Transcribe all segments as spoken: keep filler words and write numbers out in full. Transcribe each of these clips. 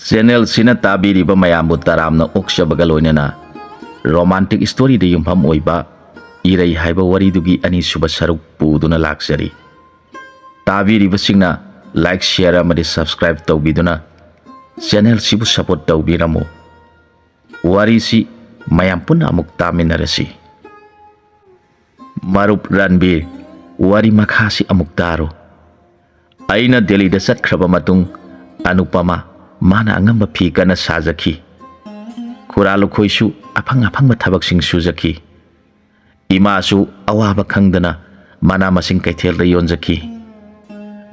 ꯆꯦꯅꯦꯜꯁꯤꯅ ꯇꯥꯕꯤꯔꯤꯕ ꯃꯌꯥꯝꯕꯨ ꯇꯔꯥꯝꯅ ꯑꯣꯛꯆꯕꯒ ꯂꯣꯏꯅꯅ romantic storyꯗ ꯌꯨꯝꯐꯝ ꯑꯣꯏꯕ ꯏꯔꯩ ꯍꯥꯏꯕ ꯋꯥꯔꯤꯗꯨꯒꯤ ꯑꯅꯤꯁꯨꯕ ꯁꯔꯨꯛ ꯄꯨꯗꯨꯅ ꯂꯥꯛꯆꯔꯤ꯫ ꯇꯥꯕꯤꯔꯤꯕꯁꯤꯡꯅ like, share ꯑꯃꯗꯤ subscribe ꯇꯧꯕꯤꯗꯨꯅ ꯆꯦꯅꯦꯜꯁꯤꯕꯨ support ꯇꯧꯕꯤꯔꯝꯃꯨ꯫ ꯋꯥꯔꯤꯁꯤ ꯃꯌꯥꯝ ꯄꯨꯟꯅ ꯑꯃꯨꯛ ꯇꯥꯃꯤꯟꯅꯔꯁꯤ꯫ ꯃꯔꯨꯞ ꯔꯟꯕꯤꯔ, ꯋꯥꯔꯤ ꯃꯈꯥꯁꯤ ꯑꯃꯨꯛ ꯇꯥꯔꯣ꯫ ꯑꯩꯅ ꯗꯦꯜꯂꯤꯗ ꯆꯠꯈ꯭ꯔꯕ ꯃꯇꯨꯡ ꯑꯅꯨꯄꯃꯥ, ꯃꯥꯅ ꯑꯉꯝꯕ ꯐꯤ ꯀꯟꯅ ꯁꯥꯖꯈꯤ꯫ ꯈꯨꯔꯥ ꯂꯨꯈꯣꯏꯁꯨ ꯑꯐꯪ ꯑꯐꯪꯕ ꯊꯕꯛꯁꯤꯡ ꯁꯨꯖꯈꯤ꯫ ꯏꯃꯥꯁꯨ ꯑꯋꯥꯕ ꯈꯪꯗꯅ ꯃꯅꯥ ꯃꯁꯤꯡ ꯀꯩꯊꯦꯜꯗ ꯌꯣꯟꯖꯈꯤ꯫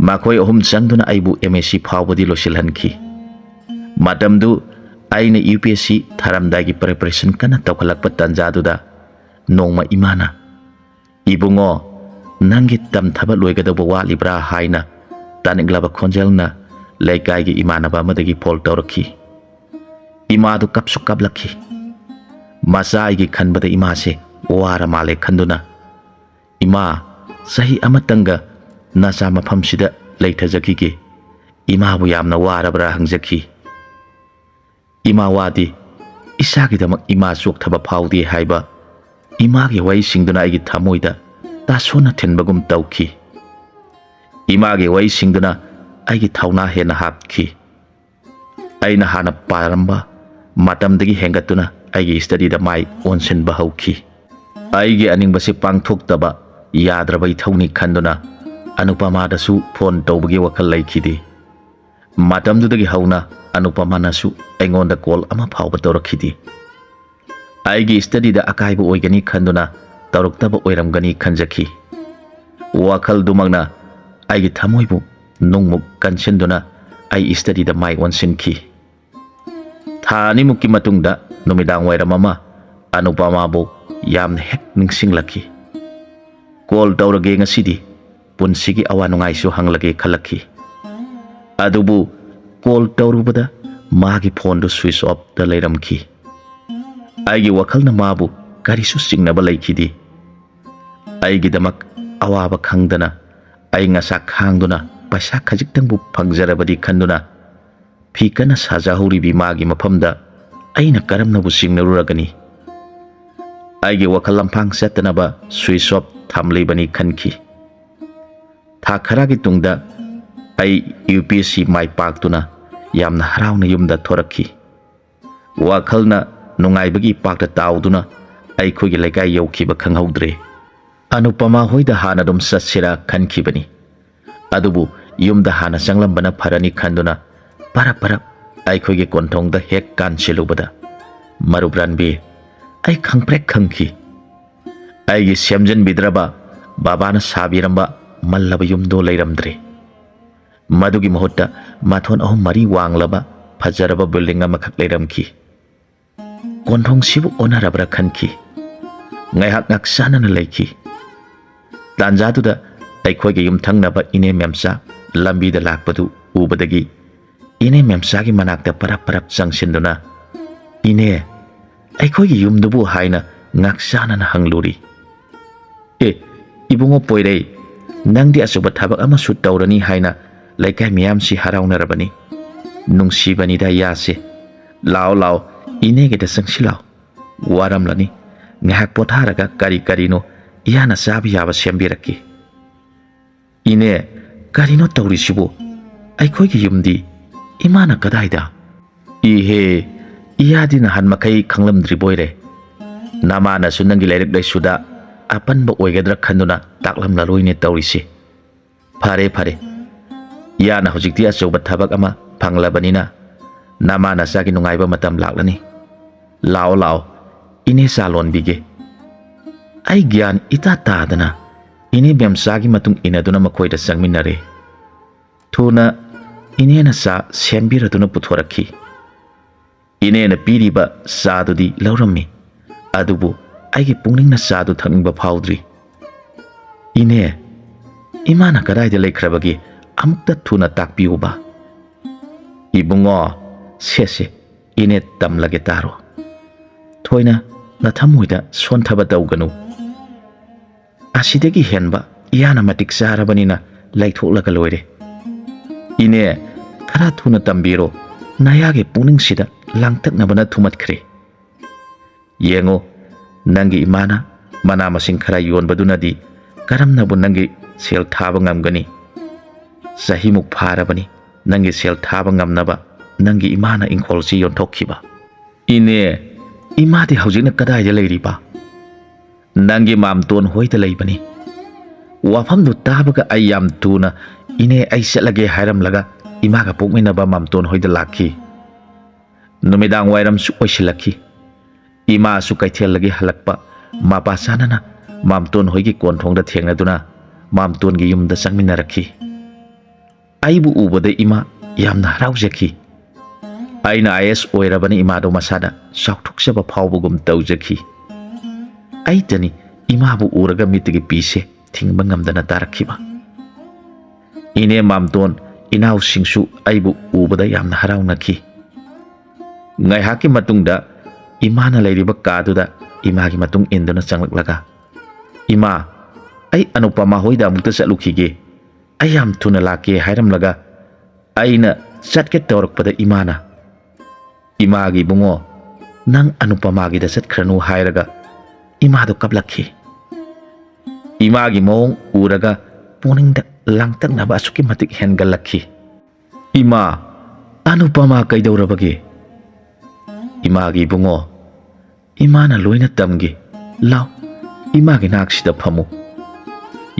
ꯃꯈꯣꯏ ꯑꯍꯨꯝ ꯆꯪꯗꯨꯅ ꯑꯩꯕꯨ M A C ꯐꯥꯎꯕꯗꯤ ꯂꯣꯏꯁꯤꯜꯍꯟꯈꯤ꯫ ꯃꯇꯝꯗꯨ ꯑꯩꯅ U P S C ꯊꯥꯔꯝꯗꯥꯏꯒꯤ preparation ꯀꯟꯅ ꯇꯧꯈꯠꯂꯛꯄ ꯇꯥꯟꯖꯥꯗꯨꯗ ꯅꯣꯡꯃ ꯏꯃꯥꯅ, "ꯏꯕꯨꯡꯉꯣ, ꯅꯪꯒꯤ ꯇꯝꯊꯕ ꯂꯣꯏꯒꯗꯧꯕ ꯋꯥꯠꯂꯤꯕ꯭ꯔꯥ?" ꯍꯥꯏꯅ ꯇꯥꯅꯤꯡꯂꯕ ꯈꯣꯟꯖꯦꯜꯅ ꯂꯩꯀꯥꯏꯒꯤ ꯏꯃꯥꯟꯅꯕ ꯑꯃꯗꯒꯤ phone ꯇꯧꯔꯛꯈꯤ꯫ ꯏꯃꯥꯗꯨ ꯀꯞꯁꯨ ꯀꯞꯂꯛꯈꯤ꯫ ꯃꯆꯥ ꯑꯩꯒꯤ ꯈꯟꯕꯗ ꯏꯃꯥꯁꯦ ꯋꯥꯔ ꯃꯥꯜꯂꯦ ꯈꯟꯗꯨꯅ, "ꯏꯃꯥ, ꯆꯍꯤ ꯑꯃꯇꯪꯒ ꯅꯆꯥ ꯃꯐꯝꯁꯤꯗ ꯂꯩꯊꯖꯈꯤꯒꯦ꯫ ꯏꯃꯥꯕꯨ ꯌꯥꯝꯅ ꯋꯥꯔꯕ꯭ꯔꯥ?" ꯍꯪꯖꯈꯤ꯫ ꯏꯃꯥ ꯋꯥꯗꯦ, ꯏꯁꯥꯒꯤꯗꯃꯛ ꯏꯃꯥ ꯆꯣꯛꯊꯕ ꯐꯥꯎꯗꯦ ꯍꯥꯏꯕ ꯏꯃꯥꯒꯤ ꯋꯥꯍꯩꯁꯤꯡꯗꯨꯅ ꯑꯩꯒꯤ ꯊꯃꯣꯏꯗ ꯇꯥꯁꯣꯟꯅ ꯊꯤꯟꯕꯒꯨꯝ ꯇꯧꯈꯤ꯫ ꯏꯃꯥꯒꯤ ꯋꯥꯍꯩꯁꯤꯡꯗꯨꯅ ꯑꯩꯒꯤ ꯊꯧꯅꯥ ꯍꯦꯟꯅ ꯍꯥꯞꯈꯤ꯫ ꯑꯩꯅ ꯍꯥꯟꯅ ꯄꯥꯔꯝꯕ ꯃꯇꯝꯗꯒꯤ ꯍꯦꯟꯒꯠꯇꯨꯅ ꯑꯩꯒꯤ studyꯗ ꯃꯥꯏ ꯑꯣꯟꯁꯤꯟꯕ ꯍꯧꯈꯤ꯫ ꯑꯩꯒꯤ ꯑꯅꯤꯡꯕꯁꯤ ꯄꯥꯡꯊꯣꯛꯇꯕ ꯌꯥꯗ꯭ꯔꯕ ꯏꯊꯧꯅꯤ ꯈꯟꯗꯨꯅ ꯑꯅꯨꯄꯃꯥꯗꯁꯨ phone ꯇꯧꯕꯒꯤ ꯋꯥꯈꯜ ꯂꯩꯈꯤꯗꯦ꯫ ꯃꯇꯝꯗꯨꯗꯒꯤ ꯍꯧꯅ ꯑꯅꯨꯄꯃꯥꯅꯁꯨ ꯑꯩꯉꯣꯟꯗ call ꯑꯃ ꯐꯥꯎꯕ ꯇꯧꯔꯛꯈꯤꯗꯦ꯫ ꯑꯩꯒꯤ studyꯗ ꯑꯀꯥꯏꯕ ꯑꯣꯏꯒꯅꯤ ꯈꯟꯗꯨꯅ ꯇꯧꯔꯛꯇꯕ ꯑꯣꯏꯔꯝꯒꯅꯤ ꯈꯟꯖꯈꯤ꯫ ꯋꯥꯈꯜꯗꯨꯃꯛꯅ ꯑꯩꯒꯤ ꯊꯃꯣꯏꯕꯨ ꯅꯨꯡꯃꯨꯛ ꯀꯟꯁꯤꯟꯗꯨꯅ ꯑꯩ studyꯗ ꯃꯥꯏ ꯑꯣꯟꯁꯤꯟꯈꯤ꯫ ꯊꯥ ꯑꯅꯤꯃꯨꯛꯀꯤ ꯃꯇꯨꯡꯗ ꯅꯨꯃꯤꯗꯥꯡ ꯋꯥꯏꯔꯝ ꯑꯃ ꯑꯅꯨꯄꯃꯥꯕꯨ ꯌꯥꯝꯅ ꯍꯦꯛ ꯅꯤꯡꯁꯤꯡꯂꯛꯈꯤ꯫ "Call ꯇꯧꯔꯒꯦ ꯉꯁꯤꯗꯤ, ꯄꯨꯟꯁꯤꯒꯤ ꯑꯋꯥ ꯅꯨꯡꯉꯥꯏꯁꯨ ꯍꯪꯂꯒꯦ" ꯈꯜꯂꯛꯈꯤ꯫ ꯑꯗꯨꯕꯨ call ꯇꯧꯔꯨꯕꯗ ꯃꯥꯒꯤ phoneꯗꯨ switch offꯇ ꯂꯩꯔꯝꯈꯤ꯫ ꯑꯩꯒꯤ ꯋꯥꯈꯜꯅ ꯃꯥꯕꯨ ꯀꯔꯤꯁꯨ ꯆꯤꯡꯅꯕ ꯂꯩꯈꯤꯗꯦ꯫ ꯑꯩꯒꯤꯗꯃꯛ ꯑꯋꯥꯕ ꯈꯪꯗꯅ, ꯑꯏꯪ ꯑꯁꯥ ꯈꯥꯡꯗꯨꯅ, ꯄꯩꯁꯥ ꯈꯖꯤꯛꯇꯪꯕꯨ ꯐꯪꯖꯔꯕꯗꯤ ꯈꯟꯗꯨꯅ, ꯐꯤ ꯀꯟꯅ ꯁꯥꯖꯍꯧꯔꯤꯕꯤ ꯃꯥꯒꯤ ꯃꯐꯝꯗ ꯑꯩꯅ ꯀꯔꯝꯅꯕꯨ ꯆꯤꯡꯅꯔꯨꯔꯒꯅꯤ? ꯑꯩꯒꯤ ꯋꯥꯈꯜ ꯂꯝꯐꯥꯡ ꯆꯠꯇꯅꯕ switch off ꯊꯝꯂꯤꯕꯅꯤ ꯈꯟꯈꯤ꯫ ꯊꯥ ꯈꯔꯒꯤ ꯇꯨꯡꯗ ꯑꯩ UPSC ꯃꯥꯏ ꯄꯥꯛꯇꯨꯅ ꯌꯥꯝꯅ ꯍꯔꯥꯎꯅ ꯌꯨꯝꯗ ꯊꯣꯔꯛꯈꯤ꯫ ꯋꯥꯈꯜꯅ ꯅꯨꯡꯉꯥꯏꯕꯒꯤ ꯏꯄꯥꯛꯇ ꯇꯥꯎꯗꯨꯅ ꯑꯩꯈꯣꯏꯒꯤ ꯂꯩꯀꯥꯏ ꯌꯧꯈꯤꯕ ꯈꯪꯍꯧꯗ꯭ꯔꯦ꯫ ꯑꯅꯨꯄꯃꯥ ꯍꯣꯏꯗ ꯍꯥꯟꯅ ꯑꯗꯨꯝ ꯆꯠꯁꯤꯔꯥ ꯈꯟꯈꯤꯕꯅꯤ꯫ ꯑꯗꯨꯕꯨ ꯌꯨꯝꯗ ꯍꯥꯟꯅ ꯆꯪꯂꯝꯕꯅ ꯐꯔꯅꯤ ꯈꯟꯗꯨꯅ ꯄꯔꯞ ꯄꯔꯞ ꯑꯩꯈꯣꯏꯒꯤ ꯀꯣꯟꯊꯣꯡꯗ ꯍꯦꯛ ꯀꯥꯟꯁꯤꯜꯂꯨꯕꯗ, ꯃꯔꯨꯞ ꯔꯟꯕꯤꯔ, ꯑꯩ ꯈꯪꯄ꯭ꯔꯦꯛ ꯈꯪꯈꯤ꯫ ꯑꯩꯒꯤ ꯁꯦꯝꯖꯤꯟꯕꯤꯗ꯭ꯔꯕ ꯕꯕꯥꯅ ꯁꯥꯕꯤꯔꯝꯕ ꯃꯜꯂꯕ ꯌꯨꯝꯗꯣ ꯂꯩꯔꯝꯗ꯭ꯔꯦ꯫ ꯃꯗꯨꯒꯤ ꯃꯍꯨꯠꯇ ꯃꯊꯣꯟ ꯑꯍꯨꯝ ꯃꯔꯤ ꯋꯥꯡꯂꯕ ꯐꯖꯔꯕ building ꯑꯃꯈꯛ ꯂꯩꯔꯝꯈꯤ꯫ ꯀꯣꯟꯊꯣꯡꯁꯤꯕꯨ ꯑꯣꯟꯅꯔꯕ꯭ꯔꯥ ꯈꯟꯈꯤ꯫ ꯉꯥꯏꯍꯥꯛ ꯉꯥꯛ ꯆꯥꯟꯅꯅ ꯂꯩꯈꯤ꯫ ꯇꯥꯟꯖꯥꯗꯨꯗ ꯑꯩꯈꯣꯏꯒꯤ ꯌꯨꯝꯊꯪꯅꯕ ꯏꯅꯦ ꯃꯦꯝꯆꯥ ꯂꯝꯕꯤꯗ ꯂꯥꯛꯄꯗꯨ ꯎꯕꯗꯒꯤ ꯏꯅꯦ ꯃꯦꯝꯆꯥꯒꯤ ꯃꯅꯥꯛꯇ ꯄꯔꯞ ꯄꯔꯞ ꯆꯪꯁꯤꯟꯗꯨꯅ, "ꯏꯅꯦ, ꯑꯩꯈꯣꯏꯒꯤ ꯌꯨꯝꯗꯨꯕꯨ?" ꯍꯥꯏꯅ ꯉꯥꯛ ꯆꯥꯟꯅꯅ ꯍꯪꯂꯨꯔꯤ꯫ "ꯑꯦ, ꯏꯕꯨꯡꯉꯣ ꯄꯣꯏꯔꯩ, ꯅꯪꯗꯤ ꯑꯆꯧꯕ ꯊꯕꯛ ꯑꯃꯁꯨ ꯇꯧꯔꯅꯤ ꯍꯥꯏꯅ ꯂꯩꯀꯥꯏ ꯃꯤꯌꯥꯝꯁꯤ ꯍꯔꯥꯎꯅꯔꯕꯅꯤ꯫ ꯅꯨꯡꯁꯤꯕꯅꯤꯗ ꯌꯥꯁꯦ꯫ ꯂꯥꯛꯑꯣ, ꯂꯥꯛꯑꯣ, ꯏꯅꯦꯒꯤꯗ ꯆꯪꯁꯤꯜꯂꯛꯑꯣ꯫ ꯋꯥꯔꯝꯂꯅꯤ꯫ ꯉꯥꯏꯍꯥꯛ ꯄꯣꯊꯥꯔꯒ ꯀꯔꯤ ꯀꯔꯤꯅꯣ ꯏꯌꯥꯅ ꯆꯥꯕ ꯌꯥꯕ ꯁꯦꯝꯕꯤꯔꯛꯀꯦ꯫" "ꯏꯅꯦ, ꯀꯔꯤꯅꯣ ꯇꯧꯔꯤꯁꯤꯕꯨ? ꯑꯩꯈꯣꯏꯒꯤ ꯌꯨꯝꯗꯤ? ꯏꯃꯥꯅ ꯀꯗꯥꯏꯗ?" "ꯏꯍꯦ, ꯏꯌꯥꯗꯤ ꯅꯍꯥꯟ ꯃꯈꯩ ꯈꯪꯂꯝꯗ꯭ꯔꯤꯕꯣꯏꯔꯦ꯫ ꯅꯃꯥꯅꯁꯨ ꯅꯪꯒꯤ ꯂꯥꯏꯔꯤꯛ ꯂꯥꯏꯁꯨꯗ ꯑꯄꯟꯕ ꯑꯣꯏꯒꯗ꯭ꯔꯥ ꯈꯟꯗꯨꯅ ꯇꯥꯛꯂꯝꯂꯔꯣꯏꯅꯦ ꯇꯧꯔꯤꯁꯦ꯫ ꯐꯔꯦ, ꯐꯔꯦ꯫ ꯏꯌꯥꯅ ꯍꯧꯖꯤꯛꯇꯤ ꯑꯆꯧꯕ ꯊꯕꯛ ꯑꯃ ꯐꯪꯂꯕꯅꯤꯅ ꯅꯃꯥ ꯅꯆꯥꯒꯤ ꯅꯨꯡꯉꯥꯏꯕ ꯃꯇꯝ ꯂꯥꯛꯂꯅꯤ꯫ ꯂꯥꯛꯑꯣ, ꯂꯥꯛꯑꯣ, ꯏꯅꯦ ꯆꯥ ꯂꯣꯟꯕꯤꯒꯦ꯫" ꯑꯩ ꯒ꯭ꯌꯥꯟ ꯏꯇꯥ ꯇꯥꯗꯅ ꯏꯅꯦ ꯃꯦꯝꯆꯥꯒꯤ ꯃꯇꯨꯡ ꯏꯟꯅꯗꯨꯅ ꯃꯈꯣꯏꯗ ꯆꯪꯃꯤꯟꯅꯔꯦ꯫ ꯊꯨꯅ ꯏꯅꯦꯅ ꯆꯥ ꯁꯦꯝꯕꯤꯔꯗꯨꯅ ꯄꯨꯊꯣꯔꯛꯈꯤ꯫ ꯏꯅꯦꯅ ꯄꯤꯔꯤꯕ ꯆꯥꯗꯨꯗꯤ ꯂꯧꯔꯝꯃꯤ, ꯑꯗꯨꯕꯨ ꯑꯩꯒꯤ ꯄꯨꯛꯅꯤꯡꯅ ꯆꯥꯗꯨ ꯊꯛꯅꯤꯡꯕ ꯐꯥꯎꯗ꯭ꯔꯤ꯫ "ꯏꯅꯦ, ꯏꯃꯥꯅ ꯀꯗꯥꯏꯗ ꯂꯩꯈ꯭ꯔꯕꯒꯦ? ꯑꯃꯨꯛꯇ ꯊꯨꯅ ꯇꯥꯛꯄꯤꯌꯨꯕ꯫" "ꯏꯕꯨꯡꯉꯣ, ꯁꯦ ꯁꯦ, ꯏꯅꯦ ꯇꯝꯂꯒꯦ ꯇꯥꯔꯣ꯫ ꯊꯣꯏꯅ ꯅꯊꯃꯣꯏꯗ ꯁꯣꯟꯊꯕ ꯇꯧꯒꯅꯨ꯫ ꯑꯁꯤꯗꯒꯤ ꯍꯦꯟꯕ ꯏꯌꯥꯅ ꯃꯇꯤꯛ ꯆꯥꯔꯕꯅꯤꯅ ꯂꯩꯊꯣꯛꯂꯒ ꯂꯣꯏꯔꯦ꯫" "ꯏꯅꯦ, ꯈꯔ ꯊꯨꯅ ꯇꯝꯕꯤꯔꯣ, ꯅꯌꯥꯒꯤ ꯄꯨꯛꯅꯤꯡꯁꯤꯗ ꯂꯥꯡꯇꯛꯅꯕꯅ ꯊꯨꯝꯃꯠꯈ꯭ꯔꯦ꯫ ꯌꯦꯡꯉꯣ, ꯅꯪꯒꯤ ꯏꯃꯥꯅ ꯃꯅꯥ ꯃꯁꯤꯡ ꯈꯔ ꯌꯣꯟꯕꯗꯨꯅꯗꯤ ꯀꯔꯝꯅꯕꯨ ꯅꯪꯒꯤ ꯁꯦꯜ ꯊꯥꯕ ꯉꯝꯒꯅꯤ? ꯆꯍꯤꯃꯨꯛ ꯐꯥꯔꯕꯅꯤ ꯅꯪꯒꯤ ꯁꯦꯜ ꯊꯥꯕ ꯉꯝꯅꯕ ꯅꯪꯒꯤ ꯏꯃꯥꯅ ꯏꯪꯈꯣꯜꯁꯤ ꯌꯣꯟꯊꯣꯛꯈꯤꯕ꯫ ꯏꯅꯦ, ꯏꯃꯥꯗꯤ ꯍꯧꯖꯤꯛꯅ ꯀꯗꯥꯏꯗ ꯂꯩꯔꯤꯕ? ꯅꯪꯒꯤ ꯃꯥꯝꯇꯣꯟ ꯍꯣꯏꯗ ꯂꯩꯕꯅꯤ꯫ ꯋꯥꯐꯝꯗꯨ ꯇꯥꯕꯒ ꯑꯩ ꯌꯥꯝ ꯊꯨꯅ "ꯏꯅꯦ, ꯑꯩ ꯆꯠꯂꯒꯦ" ꯍꯥꯏꯔꯝꯂꯒ ꯏꯃꯥꯒ ꯄꯣꯛꯃꯤꯟꯅꯕ ꯃꯥꯝꯇꯣꯟ ꯍꯣꯏꯗ ꯂꯥꯛꯈꯤ꯫ ꯅꯨꯃꯤꯗꯥꯡ ꯋꯥꯏꯔꯝꯁꯨ ꯑꯣꯏꯁꯤꯜꯂꯛꯈꯤ꯫ ꯏꯃꯥꯁꯨ ꯀꯩꯊꯦꯜꯗꯒꯤ ꯍꯜꯂꯛꯄ ꯃꯄꯥ ꯆꯥꯅꯅ ꯃꯥꯝꯇꯣꯟ ꯍꯣꯏꯒꯤ ꯀꯣꯟꯊꯣꯡꯗ ꯊꯦꯡꯅꯗꯨꯅ ꯃꯥꯝꯇꯣꯟꯒꯤ ꯌꯨꯝꯗ ꯆꯪꯃꯤꯟꯅꯔꯛꯈꯤ꯫ ꯑꯩꯕꯨ ꯎꯕꯗ ꯏꯃꯥ ꯌꯥꯝꯅ ꯍꯔꯥꯎꯖꯈꯤ꯫ ꯑꯩꯅ ꯑꯥꯏ ꯑꯦꯁ ꯑꯣꯏꯔꯕꯅꯤ ꯏꯃꯥꯗꯣ ꯃꯁꯥꯗ ꯆꯥꯎꯊꯣꯛꯆꯕ ꯐꯥꯎꯕꯒꯨꯝ ꯇꯧꯖꯈꯤ꯫ ꯑꯩꯇꯅꯤ ꯏꯃꯥꯕꯨ ꯎꯔꯒ ꯃꯤꯠꯇꯒꯤ ꯄꯤꯁꯦ ꯊꯤꯡꯕ ꯉꯝꯗꯅ ꯇꯥꯔꯛꯈꯤꯕ꯫ ꯏꯅꯦ ꯃꯥꯝꯇꯣꯟ, ꯏꯅꯥꯎꯁꯤꯡꯁꯨ ꯑꯩꯕꯨ ꯎꯕꯗ ꯌꯥꯝꯅ ꯍꯔꯥꯎꯅꯈꯤ꯫ ꯉꯥꯏꯍꯥꯛꯀꯤ ꯃꯇꯨꯡꯗ ꯏꯃꯥꯅ ꯂꯩꯔꯤꯕ ꯀꯥꯗꯨꯗ ꯏꯃꯥꯒꯤ ꯃꯇꯨꯡ ꯏꯟꯗꯨꯅ ꯆꯪꯂꯛꯂꯒ, "ꯏꯃꯥ, ꯑꯩ ꯑꯅꯨꯄꯃꯥ ꯍꯣꯏꯗ ꯑꯃꯨꯛꯇ ꯆꯠꯂꯨꯈꯤꯒꯦ꯫ ꯑꯩ ꯌꯥꯝ ꯊꯨꯅ ꯂꯥꯛꯀꯦ" ꯍꯥꯏꯔꯝꯂꯒ ꯑꯩꯅ ꯆꯠꯀꯦ ꯇꯧꯔꯛꯄꯗ ꯏꯃꯥꯅ, "ꯏꯃꯥꯒꯤ ꯏꯕꯨꯡꯉꯣ, ꯅꯪ ꯑꯅꯨꯄꯃꯥꯒꯤꯗ ꯆꯠꯈ꯭ꯔꯅꯨ" ꯍꯥꯏꯔꯒ ꯏꯃꯥꯗꯣ ꯀꯞꯂꯛꯈꯤ꯫ ꯏꯃꯥꯒꯤ ꯃꯑꯣꯡ ꯎꯔꯒ ꯄꯨꯛꯅꯤꯡꯗ ꯂꯥꯡꯇꯛꯅꯕ ꯑꯁꯨꯛꯀꯤ ꯃꯇꯤꯛ ꯍꯦꯟꯒꯠꯂꯛꯈꯤ꯫ "ꯏꯃꯥ, ꯑꯅꯨꯄꯃꯥ ꯀꯩꯗꯧꯔꯕꯒꯦ?" "ꯏꯃꯥꯒꯤ ꯏꯕꯨꯡꯉꯣ, ꯏꯃꯥꯅ ꯂꯣꯏꯅ ꯇꯝꯒꯦ꯫ ꯂꯥꯎ, ꯏꯃꯥꯒꯤ ꯅꯥꯛꯁꯤꯗ ꯐꯝꯃꯨ꯫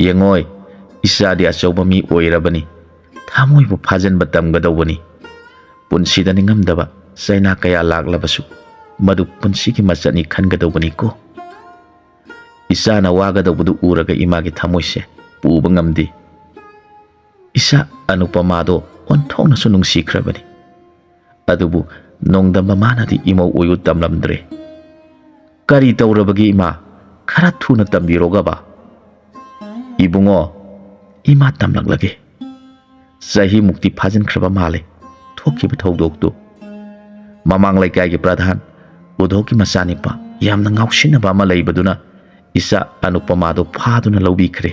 ꯌꯦꯡꯉꯣꯏ, ꯏꯆꯥꯗꯤ ꯑꯆꯧꯕ ꯃꯤ ꯑꯣꯏꯔꯕꯅꯤ꯫ ꯊꯃꯣꯏꯕꯨ ꯐꯥꯖꯤꯟꯕ ꯇꯝꯒꯗꯧꯕꯅꯤ꯫ ꯄꯨꯟꯁꯤꯗ ꯅꯤꯡꯉꯝꯗꯕ ꯆꯩꯅꯥ ꯀꯌꯥ ꯂꯥꯛꯂꯕꯁꯨ ꯃꯗꯨ ꯄꯨꯟꯁꯤꯒꯤ ꯃꯆꯠꯅꯤ ꯈꯟꯒꯗꯧꯕꯅꯤꯀꯣ꯫" ꯏꯆꯥꯅ ꯋꯥꯒꯗꯧꯕꯗꯨ ꯎꯔꯒ ꯏꯃꯥꯒꯤ ꯊꯃꯣꯏꯁꯦ ꯄꯨꯕ ꯉꯝꯗꯦ꯫ ꯏꯆꯥ ꯑꯅꯨꯄꯃꯥꯗꯣ ꯑꯣꯟꯊꯣꯛꯅꯁꯨ ꯅꯨꯡꯁꯤꯈ꯭ꯔꯕꯅꯤ꯫ ꯑꯗꯨꯕꯨ ꯅꯣꯡꯗꯝꯕ ꯃꯥꯅꯗꯤ ꯏꯃꯧ ꯑꯣꯏꯌꯨ ꯇꯝꯂꯝꯗ꯭ꯔꯦ꯫ "ꯀꯔꯤ ꯇꯧꯔꯕꯒꯦ ꯏꯃꯥ? ꯈꯔ ꯊꯨꯅ ꯇꯝꯕꯤꯔꯣꯒꯕ?" "ꯏꯕꯨꯡꯉꯣ, ꯏꯃꯥ ꯇꯝꯂꯛꯂꯒꯦ꯫ ꯆꯍꯤꯃꯨꯛꯇꯤ ꯐꯥꯖꯤꯟꯈ꯭ꯔꯕ ꯃꯥꯜꯂꯦ ꯊꯣꯛꯈꯤꯕ ꯊꯧꯗꯣꯛꯇꯨ꯫ ꯃꯃꯥꯡ ꯂꯩꯀꯥꯏꯒꯤ ꯄ꯭ꯔꯙꯥꯟ ꯎꯙꯧꯒꯤ ꯃꯆꯥꯅꯤꯄꯥ ꯌꯥꯝꯅ ꯉꯥꯎꯁꯤꯟꯅꯕ ꯑꯃ ꯂꯩꯕꯗꯨꯅ ꯏꯆꯥ ꯑꯅꯨꯄꯃꯥꯗꯨ ꯐꯥꯗꯨꯅ ꯂꯧꯕꯤꯈ꯭ꯔꯦ꯫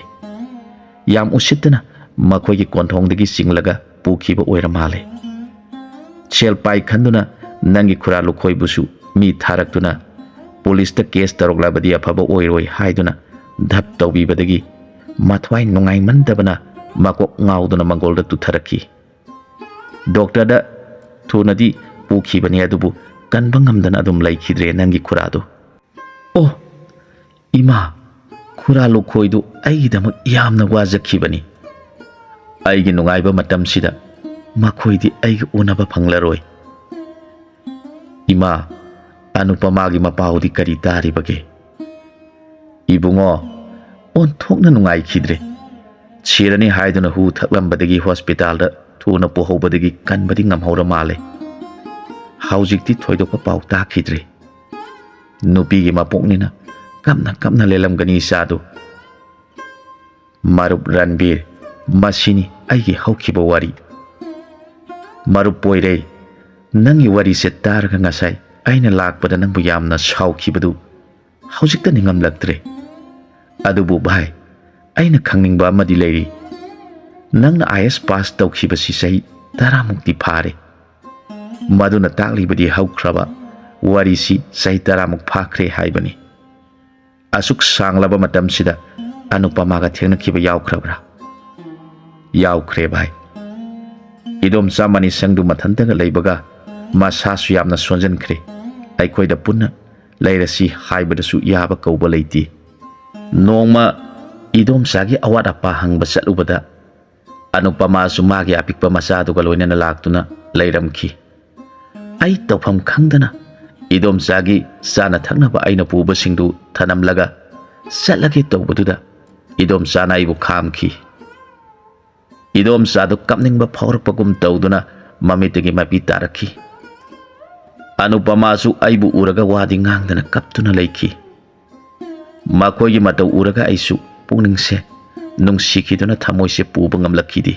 ꯌꯥꯝ ꯎꯁꯤꯠꯇꯅ ꯃꯈꯣꯏꯒꯤ ꯀꯣꯟꯊꯣꯡꯗꯒꯤ ꯆꯤꯡꯂꯒ ꯄꯨꯈꯤꯕ ꯑꯣꯏꯔ ꯃꯥꯜꯂꯦ꯫ ꯁꯦꯜ ꯄꯥꯏ ꯈꯟꯗꯨꯅ ꯅꯪꯒꯤ ꯈꯨꯔꯥ ꯂꯨꯈꯣꯏꯕꯨꯁꯨ ꯃꯤ ꯊꯥꯔꯛꯇꯨꯅ ꯄꯨꯂꯤꯁꯇ ꯀꯦꯁ ꯇꯧꯔꯛꯂꯕꯗꯤ ꯑꯐꯕ ꯑꯣꯏꯔꯣꯏ ꯍꯥꯏꯗꯨꯅ ꯙꯞ ꯇꯧꯕꯤꯕꯗꯒꯤ ꯃꯊ꯭ꯋꯥꯏ ꯅꯨꯡꯉꯥꯏꯃꯟꯗꯕꯅ ꯃꯀꯣꯛ ꯉꯥꯎꯗꯨꯅ ꯃꯪꯒꯣꯜꯗ ꯇꯨꯊꯔꯛꯈꯤ꯫ ꯗꯣꯛꯇꯔꯗ ꯊꯨꯅꯗꯤ ꯄꯨꯈꯤꯕꯅꯤ, ꯑꯗꯨꯕꯨ ꯀꯟꯕ ꯉꯝꯗꯅ ꯑꯗꯨꯝ ꯂꯩꯈꯤꯗ꯭ꯔꯦ ꯅꯪꯒꯤ ꯈꯨꯔꯥꯗꯨ꯫ ꯑꯣ, ꯏꯃꯥ, ꯈꯨꯔꯥ ꯂꯨꯈꯣꯏꯗꯨ ꯑꯩꯒꯤꯗꯃꯛ ꯌꯥꯝꯅ ꯋꯥꯖꯈꯤꯕꯅꯤ꯫ ꯑꯩꯒꯤ ꯅꯨꯡꯉꯥꯏꯕ ꯃꯇꯝꯁꯤꯗ ꯃꯈꯣꯏꯗꯤ ꯑꯩꯒ ꯎꯅꯕ ꯐꯪꯂꯔꯣꯏ꯫ ꯏꯃꯥ, ꯑꯅꯨꯄꯃꯥꯒꯤ ꯃꯄꯥꯎꯗꯤ ꯀꯔꯤ ꯇꯥꯔꯤꯕꯒꯦ? ꯏꯕꯨꯡꯉꯣ, ꯑꯣꯟꯊꯣꯛꯅ ꯅꯨꯡꯉꯥꯏꯈꯤꯗ꯭ꯔꯦ꯫ ꯁꯤꯔꯅꯤ ꯍꯥꯏꯗꯨꯅ ꯍꯨ ꯊꯛꯂꯝꯕꯗꯒꯤ ꯍꯣꯁꯄꯤꯇꯥꯜꯗ ꯊꯨꯅ ꯄꯨꯍꯧꯕꯗꯒꯤ ꯀꯟꯕꯗꯤ ꯉꯝꯍꯧꯔ ꯃꯥꯜꯂꯦ꯫ ꯍꯧꯖꯤꯛꯇꯤ ꯊꯣꯏꯗꯣꯛꯄ ꯄꯥꯎ ꯇꯥꯈꯤꯗ꯭ꯔꯦ꯫ ꯅꯨꯄꯤꯒꯤ ꯃꯄꯣꯛꯅꯤꯅ ꯀꯞꯅ ꯀꯞꯅ ꯂꯦꯜꯂꯝꯒꯅꯤ ꯏꯆꯥꯗꯨ꯫ ꯃꯔꯨꯞ ꯔꯟꯕꯤꯔ, ꯃꯁꯤꯅꯤ ꯑꯩꯒꯤ ꯍꯧꯈꯤꯕ ꯋꯥꯔꯤ꯫ ꯃꯔꯨꯞ ꯄꯣꯏꯔꯩ, ꯅꯪꯒꯤ ꯋꯥꯔꯤꯁꯦ ꯇꯥꯔꯒ ꯉꯁꯥꯏ ꯑꯩꯅ ꯂꯥꯛꯄꯗ ꯅꯪꯕꯨ ꯌꯥꯝꯅ ꯁꯥꯎꯈꯤꯕꯗꯨ ꯍꯧꯖꯤꯛꯇ ꯅꯤꯡꯉꯝꯂꯛꯇ꯭ꯔꯦ꯫ ꯑꯗꯨꯕꯨ ꯚꯥꯏ, ꯑꯩꯅ ꯈꯪꯅꯤꯡꯕ ꯑꯃꯗꯤ ꯂꯩꯔꯤ꯫ ꯅꯪꯅ ꯑꯥꯏ ꯑꯦꯁ ꯄꯥꯁ ꯇꯧꯈꯤꯕꯁꯤ ꯆꯍꯤ ꯇꯔꯥꯃꯨꯛꯇꯤ ꯐꯥꯔꯦ꯫ ꯃꯗꯨꯅ ꯇꯥꯛꯂꯤꯕꯗꯤ ꯍꯧꯈ꯭ꯔꯕ ꯋꯥꯔꯤꯁꯤ ꯆꯍꯤ ꯇꯔꯥꯃꯨꯛ ꯐꯥꯈ꯭ꯔꯦ ꯍꯥꯏꯕꯅꯤ꯫ ꯑꯁꯨꯛ ꯁꯥꯡꯂꯕ ꯃꯇꯝꯁꯤꯗ ꯑꯅꯨꯄꯃꯥꯒ ꯊꯦꯡꯅꯈꯤꯕ ꯌꯥꯎꯈ꯭ꯔꯕ꯭ꯔꯥ? ꯌꯥꯎꯈ꯭ꯔꯦ ꯚꯥꯏ꯫ ꯏꯗꯣꯝꯆꯥ ꯃꯅꯤꯁꯪꯗꯨ ꯃꯊꯟꯇꯒ ꯂꯩꯕꯒ ꯃꯁꯥꯁꯨ ꯌꯥꯝꯅ ꯁꯣꯟꯖꯟꯈ꯭ꯔꯦ꯫ ꯑꯩꯈꯣꯏꯗ ꯄꯨꯟꯅ ꯂꯩꯔꯁꯤ ꯍꯥꯏꯕꯗꯁꯨ ꯌꯥꯕ ꯀꯧꯕ ꯂꯩꯇꯦ꯫ ꯅꯣꯡꯃ ꯏꯗꯣꯝꯆꯥꯒꯤ ꯑꯋꯥꯠ ꯑꯄꯥ ꯍꯪꯕ ꯆꯠꯂꯨꯕꯗ ꯑꯅꯨꯄꯃꯥꯁꯨ ꯃꯥꯒꯤ ꯑꯄꯤꯛꯄ ꯃꯆꯥꯗꯨꯒ ꯂꯣꯏꯅꯅ ꯂꯥꯛꯇꯨꯅ ꯂꯩꯔꯝꯈꯤ꯫ ꯑꯩ ꯇꯧꯐꯝ ꯈꯪꯗꯅ ꯏꯗꯣꯝꯆꯥꯒꯤ ꯆꯥꯅ ꯊꯛꯅꯕ ꯑꯩꯅ ꯄꯨꯕꯁꯤꯡꯗꯨ ꯊꯅꯝꯂꯒ ꯆꯠꯂꯒꯦ ꯇꯧꯕꯗꯨꯗ ꯏꯗꯣꯝꯆꯥꯅ ꯑꯩꯕꯨ ꯈꯥꯝꯈꯤ꯫ ꯏꯗꯣꯝꯆꯥꯗꯨ ꯀꯞꯅꯤꯡꯕ ꯐꯥꯎꯔꯛꯄꯒꯨꯝ ꯇꯧꯗꯨꯅ ꯃꯃꯤꯠꯇꯒꯤ ꯃꯄꯤ ꯇꯥꯔꯛꯈꯤ꯫ ꯑꯅꯨꯄꯃꯥꯁꯨ ꯑꯩꯕꯨ ꯎꯔꯒ ꯋꯥꯗꯤ ꯉꯥꯡꯗꯅ ꯀꯞꯇꯨꯅ ꯂꯩꯈꯤ꯫ ꯃꯈꯣꯏꯒꯤ ꯃꯇꯧ ꯎꯔꯒ ꯑꯩꯁꯨ ꯄꯨꯛꯅꯤꯡꯁꯦ ꯅꯨꯡꯁꯤꯈꯤꯗꯨꯅ ꯊꯃꯣꯏꯁꯦ ꯄꯨꯕ ꯉꯝꯂꯛꯈꯤꯗꯦ꯫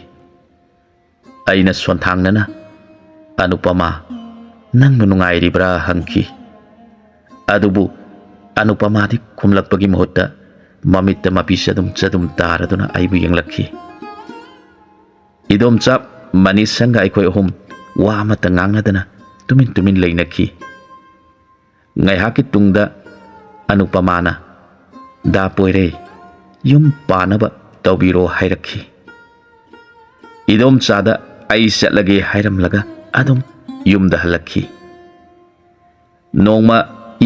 ꯑꯩꯅ ꯁꯣꯟꯊꯥꯡꯅꯅ, "ꯑꯅꯨꯄꯃꯥ, ꯅꯪꯕꯨ ꯅꯨꯡꯉꯥꯏꯔꯤꯕ꯭ꯔꯥ?" ꯍꯪꯈꯤ꯫ ꯑꯗꯨꯕꯨ ꯑꯅꯨꯄꯃꯥꯗꯤ ꯈꯨꯝꯂꯛꯄꯒꯤ ꯃꯍꯨꯠꯇ ꯃꯃꯤꯠꯇ ꯃꯄꯤ ꯆꯗꯨꯝ ꯆꯗꯨꯝ ꯇꯥꯔꯗꯨꯅ ꯑꯩꯕꯨ ꯌꯦꯡꯂꯛꯈꯤ꯫ "ꯏꯗꯣꯝꯆꯥ, ꯃꯅꯤꯁꯪꯒ ꯑꯩꯈꯣꯏ ꯑꯍꯨꯝ ꯋꯥ ꯑꯃꯠꯇ ꯉꯥꯡꯅꯗꯅ ꯇꯨꯃꯤꯟ ꯇꯨꯃꯤꯟ ꯂꯩꯅꯈꯤ꯫ ꯉꯥꯏꯍꯥꯛꯀꯤ ꯇꯨꯡꯗ ꯑꯅꯨꯄꯃꯥꯅ, "ꯗꯥ ꯄꯣꯏꯔꯩ, ꯌꯨꯝ ꯄꯥꯅꯕ ꯇꯧꯕꯤꯔꯣ" ꯍꯥꯏꯔꯛꯈꯤ꯫ ꯏꯗꯣꯝꯆꯥꯗ ꯑꯩ ꯆꯠꯂꯒꯦ ꯍꯥꯏꯔꯝꯂꯒ ꯑꯗꯨꯝ ꯌꯨꯝꯗ ꯍꯜꯂꯛꯈꯤ꯫ ꯅꯣꯡꯃ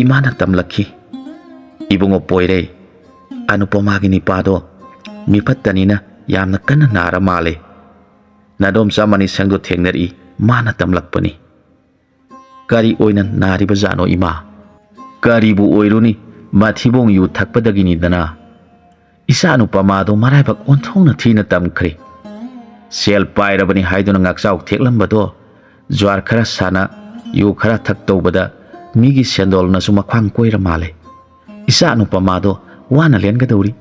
ꯏꯃꯥꯅ ꯇꯝꯂꯛꯈꯤ, "ꯏꯕꯨꯡꯉꯣ ꯄꯣꯏꯔꯩ, ꯑꯅꯨꯄꯃꯥꯒꯤ ꯅꯤꯄꯥꯗꯣ ꯃꯤꯐꯠꯇꯅꯤꯅ ꯌꯥꯝꯅ ꯀꯟꯅ ꯅꯥꯔ ꯃꯥꯜꯂꯦ꯫ ꯅꯥꯗꯣꯝꯆꯥ ꯃꯅꯤꯁꯪꯗꯣ ꯊꯦꯡꯅꯔꯛꯏ, ꯃꯥꯅ ꯇꯝꯂꯛꯄꯅꯤ"꯫ "ꯀꯔꯤ ꯑꯣꯏꯅ ꯅꯥꯔꯤꯕꯖꯥꯠꯅꯣ ꯏꯃꯥ?" "ꯀꯔꯤꯕꯨ ꯑꯣꯏꯔꯨꯅꯤ, ꯃꯊꯤꯕꯣꯡ ꯌꯨ ꯊꯛꯄꯗꯒꯤꯅꯤꯗꯅ꯫ ꯏꯆꯥ ꯅꯨꯄꯥ ꯃꯥꯗꯣ ꯃꯔꯥꯏꯕꯛ ꯑꯣꯟꯊꯣꯛꯅ ꯊꯤꯅ ꯇꯝꯈ꯭ꯔꯦ꯫ ꯁꯦꯜ ꯄꯥꯏꯔꯕꯅꯤ ꯍꯥꯏꯗꯨꯅ ꯉꯥꯛꯆꯥꯎ ꯊꯦꯛꯂꯝꯕꯗꯣ ꯖ꯭ꯋꯥꯔ ꯈꯔ ꯁꯥꯟꯅ, ꯌꯨ ꯈꯔ ꯊꯛ ꯇꯧꯕꯗ ꯃꯤꯒꯤ ꯁꯦꯟꯗꯣꯜꯅꯁꯨ ꯃꯈ꯭ꯋꯥꯡ ꯀꯣꯏꯔ ꯃꯥꯜꯂꯦ꯫ ꯏꯆꯥ ꯅꯨꯄꯥ ꯃꯥꯗꯣ ꯋꯥꯅ ꯂꯦꯟꯒꯗꯧꯔꯤ"꯫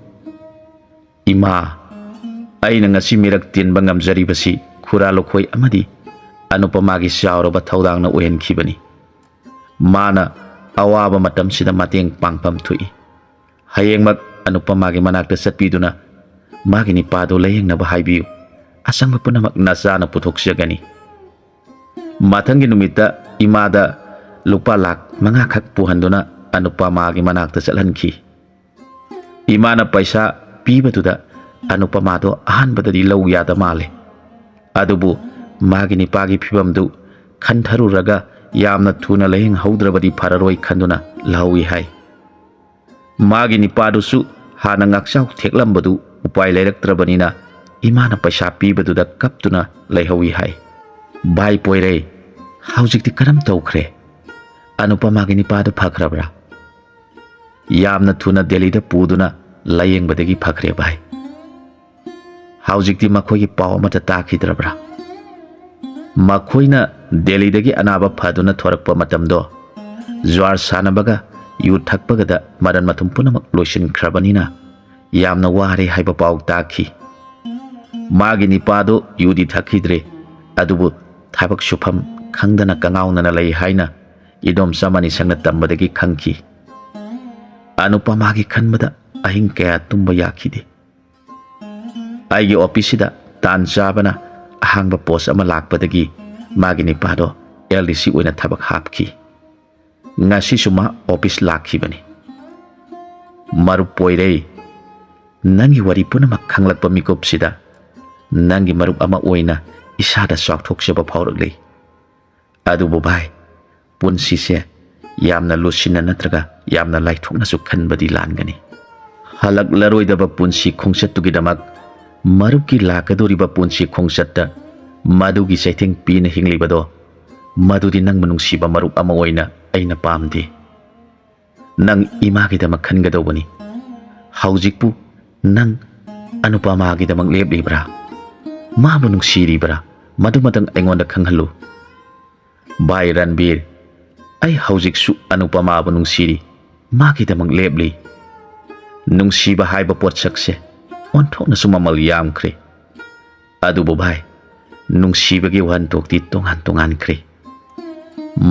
"ꯏꯃꯥ, ꯑꯩꯅ ꯉꯁꯤ ꯃꯤꯔꯛ ꯇꯤꯟꯕ ꯉꯝꯖꯔꯤꯕꯁꯤ ꯈꯨꯔꯥ ꯂꯨꯈꯣꯏ ꯑꯃꯗꯤ ꯑꯅꯨꯄꯃꯥꯒꯤ ꯆꯥꯎꯔꯕ ꯊꯧꯗꯥꯡꯅ ꯑꯣꯏꯍꯟꯈꯤꯕꯅꯤ꯫ ꯃꯥꯅ ꯑꯋꯥꯕ ꯃꯇꯝꯁꯤꯗ ꯃꯇꯦꯡ ꯄꯥꯡꯐꯝ ꯊꯣꯛꯏ꯫ ꯍꯌꯦꯡꯃꯛ ꯑꯅꯨꯄꯃꯥꯒꯤ ꯃꯅꯥꯛꯇ ꯆꯠꯄꯤꯗꯨꯅ ꯃꯥꯒꯤ ꯅꯤꯄꯥꯗꯨ ꯂꯥꯌꯦꯡꯅꯕ ꯍꯥꯏꯕꯤꯌꯨ꯫ ꯑꯆꯪꯕ ꯄꯨꯝꯅꯃꯛ ꯅꯆꯥꯅ ꯄꯨꯊꯣꯛꯆꯒꯅꯤ"꯫ ꯃꯊꯪꯒꯤ ꯅꯨꯃꯤꯠꯇ ꯏꯃꯥꯗ ꯂꯨꯄꯥ ꯂꯥꯈ ꯃꯉꯥꯈꯛ ꯄꯨꯍꯟꯗꯨꯅ ꯑꯅꯨꯄꯃꯥꯒꯤ ꯃꯅꯥꯛꯇ ꯆꯠꯍꯟꯈꯤ꯫ ꯏꯃꯥꯅ ꯄꯩꯁꯥ ꯄꯤꯕꯗꯨꯗ ꯑꯅꯨꯄꯃꯥꯗꯣ ꯑꯍꯥꯟꯕꯗꯗꯤ ꯂꯧ ꯌꯥꯗ ꯃꯥꯜꯂꯦ꯫ ꯑꯗꯨꯕꯨ ꯃꯥꯒꯤ ꯅꯤꯄꯥꯒꯤ ꯐꯤꯕꯝꯗꯨ ꯈꯟꯊꯔꯨꯔꯒ ꯌꯥꯝꯅ ꯊꯨꯅ ꯂꯥꯌꯦꯡꯍꯧꯗ꯭ꯔꯕꯗꯤ ꯐꯔꯔꯣꯏ ꯈꯟꯗꯨꯅ ꯂꯧꯏ ꯍꯥꯏ꯫ ꯃꯥꯒꯤ ꯅꯤꯄꯥꯗꯨꯁꯨ ꯍꯥꯟꯅ ꯉꯥꯛꯆꯥꯎ ꯊꯦꯛꯂꯝꯕꯗꯨ ꯎꯄꯥꯏ ꯂꯩꯔꯛꯇ꯭ꯔꯕꯅꯤꯅ ꯏꯃꯥꯅ ꯄꯩꯁꯥ ꯄꯤꯕꯗꯨꯗ ꯀꯞꯇꯨꯅ ꯂꯩꯍꯧꯏ ꯍꯥꯏ꯫ "ꯚꯥꯏ ꯄꯣꯏꯔꯩ, ꯍꯧꯖꯤꯛꯇꯤ ꯀꯔꯝ ꯇꯧꯈ꯭ꯔꯦ? ꯑꯅꯨꯄꯃꯥꯒꯤ ꯅꯤꯄꯥꯗꯨ ꯐꯈ꯭ꯔꯕ꯭ꯔꯥ?" "ꯌꯥꯝꯅ ꯊꯨꯅ ꯗꯦꯜꯂꯤꯗ ꯄꯨꯗꯨꯅ ꯂꯥꯌꯦꯡꯕꯗꯒꯤ ꯐꯈ꯭ꯔꯦ ꯚꯥꯏ"꯫ "ꯍꯧꯖꯤꯛꯇꯤ ꯃꯈꯣꯏꯒꯤ ꯄꯥꯎ ꯑꯃꯠꯇ ꯇꯥꯈꯤꯗ꯭ꯔꯕ꯭ꯔꯥ?" "ꯃꯈꯣꯏꯅ ꯗꯦꯜꯂꯤꯗꯒꯤ ꯑꯅꯥꯕ ꯐꯗꯨꯅ ꯊꯣꯔꯛꯄ ꯃꯇꯝꯗꯣ ꯖ꯭ꯋꯥꯔ ꯁꯥꯟꯅꯕꯒ ꯌꯨ ꯊꯛꯄꯒꯗ ꯃꯔꯟ ꯃꯊꯨꯝ ꯄꯨꯝꯅꯃꯛ ꯂꯣꯏꯁꯤꯟꯈ꯭ꯔꯕꯅꯤꯅ ꯌꯥꯝꯅ ꯋꯥꯔꯦ ꯍꯥꯏꯕ ꯄꯥꯎ ꯇꯥꯈꯤ꯫ ꯃꯥꯒꯤ ꯅꯤꯄꯥꯗꯨ ꯌꯨꯗꯤ ꯊꯛꯈꯤꯗ꯭ꯔꯦ, ꯑꯗꯨꯕꯨ ꯊꯕꯛ ꯁꯨꯐꯝ ꯈꯪꯗꯅ ꯀꯉꯥꯎꯅꯅ ꯂꯩ ꯍꯥꯏꯅ ꯏꯗꯣꯝꯆꯥ ꯃꯅꯤꯁꯪꯅ ꯇꯝꯕꯗꯒꯤ ꯈꯪꯈꯤ"꯫ ꯑꯅꯨꯄꯃꯥꯒꯤ ꯈꯟꯕꯗ ꯑꯍꯤꯡ ꯀꯌꯥ ꯇꯨꯝꯕ ꯌꯥꯈꯤꯗꯦ꯫ ꯑꯩꯒꯤ ꯑꯣꯐꯤꯁꯁꯤꯗ ꯇꯥꯟ ꯆꯥꯕꯅ ꯑꯍꯥꯡꯕ ꯄꯣꯁ ꯑꯃ ꯂꯥꯛꯄꯗꯒꯤ ꯃꯥꯒꯤ ꯅꯤꯄꯥꯗꯣ ꯑꯦꯜ ꯗꯤ ꯁꯤ ꯑꯣꯏꯅ ꯊꯕꯛ ꯍꯥꯞꯈꯤ꯫ ꯉꯁꯤꯁꯨ ꯃꯥ ꯑꯣꯐꯤꯁ ꯂꯥꯛꯈꯤꯕꯅꯤ꯫ "ꯃꯔꯨꯞ ꯄꯣꯏꯔꯩ, ꯅꯪꯒꯤ ꯋꯥꯔꯤ ꯄꯨꯝꯅꯃꯛ ꯈꯪꯂꯛꯄ ꯃꯤꯀꯨꯞꯁꯤꯗ ꯅꯪꯒꯤ ꯃꯔꯨꯞ ꯑꯃ ꯑꯣꯏꯅ ꯏꯁꯥꯗ ꯆꯥꯎꯊꯣꯛꯆꯕ ꯐꯥꯎꯔꯛꯂꯤ꯫ ꯑꯗꯨꯕꯨ ꯚꯥꯏ, ꯄꯨꯟꯁꯤꯁꯦ ꯌꯥꯝꯅ ꯂꯨꯁꯤꯟꯅ ꯅꯠꯇ꯭ꯔꯒ ꯌꯥꯝꯅ ꯂꯥꯏꯊꯣꯛꯅꯁꯨ ꯈꯟꯕꯗꯤ ꯂꯥꯟꯒꯅꯤ꯫ ꯍꯜꯂꯛꯂꯔꯣꯏꯗꯕ ꯄꯨꯟꯁꯤ ꯈꯣꯡꯆꯠꯇꯨꯒꯤꯗꯃꯛ ꯃꯔꯨꯞꯀꯤ ꯂꯥꯛꯀꯗꯧꯔꯤꯕ ꯄꯨꯟꯁꯤ ꯈꯣꯡꯆꯠꯇ ꯃꯗꯨꯒꯤ ꯆꯩꯊꯦꯡ ꯄꯤꯅ ꯍꯤꯡꯂꯤꯕꯗꯣ, ꯃꯗꯨꯗꯤ ꯅꯪꯕꯨ ꯅꯨꯡꯁꯤꯕ ꯃꯔꯨꯞ ꯑꯃ ꯑꯣꯏꯅ ꯑꯩꯅ ꯄꯥꯝꯗꯦ꯫ ꯅꯪ ꯏꯃꯥꯒꯤꯗꯃꯛ ꯈꯟꯒꯗꯧꯕꯅꯤ꯫ ꯍꯧꯖꯤꯛꯄꯨ ꯅꯪ ꯑꯅꯨꯄꯃꯥꯒꯤꯗꯃꯛ ꯂꯦꯞꯂꯤꯕ꯭ꯔꯥ? ꯃꯥꯕꯨ ꯅꯨꯡꯁꯤꯔꯤꯕ꯭ꯔꯥ? ꯃꯗꯨꯃꯇꯪ ꯑꯩꯉꯣꯟꯗ ꯈꯪꯍꯜꯂꯨ꯫" "ꯚꯥꯏ ꯔꯟꯕꯤꯔ, ꯑꯩ ꯍꯧꯖꯤꯛꯁꯨ ꯑꯅꯨꯄꯃꯥꯕꯨ ꯅꯨꯡꯁꯤꯔꯤ, ꯃꯥꯒꯤꯗꯃꯛ ꯂꯦꯞꯂꯤ꯫ ꯅꯨꯡꯁꯤꯕ ꯍꯥꯏꯕ ꯄꯣꯠꯁꯛꯁꯦ ꯑꯣꯟꯊꯣꯛꯅꯁꯨ ꯃꯃꯜ ꯌꯥꯝꯈ꯭ꯔꯦ꯫ ꯑꯗꯨꯕꯨ ꯚꯥꯏ, ꯅꯨꯡꯁꯤꯕꯒꯤ ꯋꯥꯍꯟꯊꯣꯛꯇꯤ ꯇꯣꯉꯥꯟ ꯇꯣꯉꯥꯟꯈ꯭ꯔꯦ꯫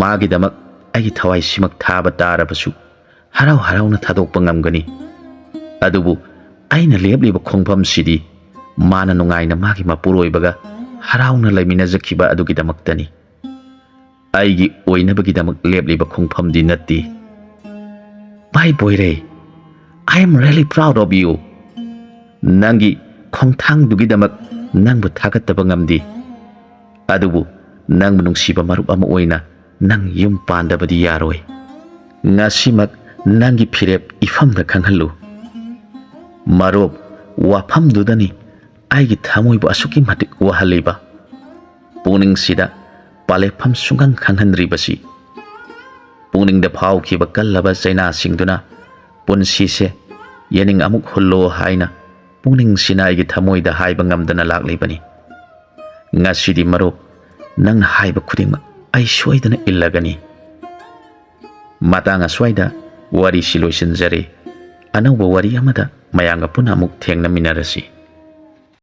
ꯃꯥꯒꯤꯗꯃꯛ ꯑꯩꯒꯤ ꯊꯋꯥꯏꯁꯤꯃꯛ ꯊꯥꯕ ꯇꯥꯔꯕꯁꯨ ꯍꯔꯥꯎ ꯍꯔꯥꯎꯅ ꯊꯥꯗꯣꯛꯄ ꯉꯝꯒꯅꯤ꯫ ꯑꯗꯨꯕꯨ ꯑꯩꯅ ꯂꯦꯞꯂꯤꯕ ꯈꯣꯡꯐꯝꯁꯤꯗꯤ ꯃꯥꯅ ꯅꯨꯡꯉꯥꯏꯅ ꯃꯥꯒꯤ ꯃꯄꯨꯔꯣꯏꯕꯒ ꯍꯔꯥꯎꯅ ꯂꯩꯃꯤꯟꯅꯖꯈꯤꯕ ꯑꯗꯨꯒꯤꯗꯃꯛꯇꯅꯤ꯫ ꯑꯩꯒꯤ ꯑꯣꯏꯅꯕꯒꯤꯗꯃꯛ ꯂꯦꯞꯂꯤꯕ ꯈꯣꯡꯐꯝꯗꯤ ꯅꯠꯇꯦ꯫" "ꯚꯥꯏ ꯄꯣꯏꯔꯩ, I am really proud of you꯫ ꯅꯪꯒꯤ ꯈꯣꯡꯊꯥꯡꯗꯨꯒꯤꯗꯃꯛ ꯅꯪꯕꯨ ꯊꯥꯒꯠꯇꯕ ꯉꯝꯗꯦ꯫ ꯑꯗꯨꯕꯨ ꯅꯪꯕꯨ ꯅꯨꯡꯁꯤꯕ ꯃꯔꯨꯞ ꯑꯃ ꯑꯣꯏꯅ ꯅꯪ ꯌꯨꯝ ꯄꯥꯟꯗꯕꯗꯤ ꯌꯥꯔꯣꯏ꯫ ꯉꯁꯤꯃꯛ ꯅꯪꯒꯤ ꯐꯤꯔꯦꯞ ꯏꯐꯝꯗ ꯈꯪꯍꯜꯂꯨ꯫" ꯃꯔꯨꯞ, ꯋꯥꯐꯝꯗꯨꯗꯅꯤ ꯑꯩꯒꯤ ꯊꯃꯣꯏꯕꯨ ꯑꯁꯨꯛꯀꯤ ꯃꯇꯤꯛ ꯋꯥꯍꯜꯂꯤꯕ, ꯄꯨꯛꯅꯤꯡꯁꯤꯗ ꯄꯥꯂꯦꯞꯐꯝ ꯁꯨꯡꯈꯪ ꯈꯪꯍꯟꯗ꯭ꯔꯤꯕꯁꯤ꯫ ꯄꯨꯛꯅꯤꯡꯗ ꯐꯥꯎꯈꯤꯕ ꯀꯜꯂꯕ ꯆꯩꯅꯥꯁꯤꯡꯗꯨꯅ ꯄꯨꯟꯁꯤꯁꯦ ꯌꯦꯅꯤꯡ ꯑꯃꯨꯛ ꯍꯨꯜꯂꯣ ꯍꯥꯏꯅ ꯄꯨꯛꯅꯤꯡꯁꯤꯅ ꯑꯩꯒꯤ ꯊꯃꯣꯏꯗ ꯍꯥꯏꯕ ꯉꯝꯗꯅ ꯂꯥꯛꯂꯤꯕꯅꯤ꯫ ꯉꯁꯤꯗꯤ ꯃꯔꯨꯞ, ꯅꯪꯅ ꯍꯥꯏꯕ ꯈꯨꯗꯤꯡꯃꯛ ꯑꯩ ꯁꯣꯏꯗꯅ ꯏꯜꯂꯒꯅꯤ꯫ ꯃꯇꯥꯡ ꯑꯁ꯭ꯋꯥꯏꯗ ꯋꯥꯔꯤꯁꯤ ꯂꯣꯏꯁꯤꯟꯖꯔꯦ꯫ ꯑꯅꯧꯕ ꯋꯥꯔꯤ ꯑꯃꯗ ꯃꯌꯥꯝꯒ ꯄꯨꯟꯅ ꯑꯃꯨꯛ ꯊꯦꯡꯅꯃꯤꯟꯅꯔꯁꯤ꯫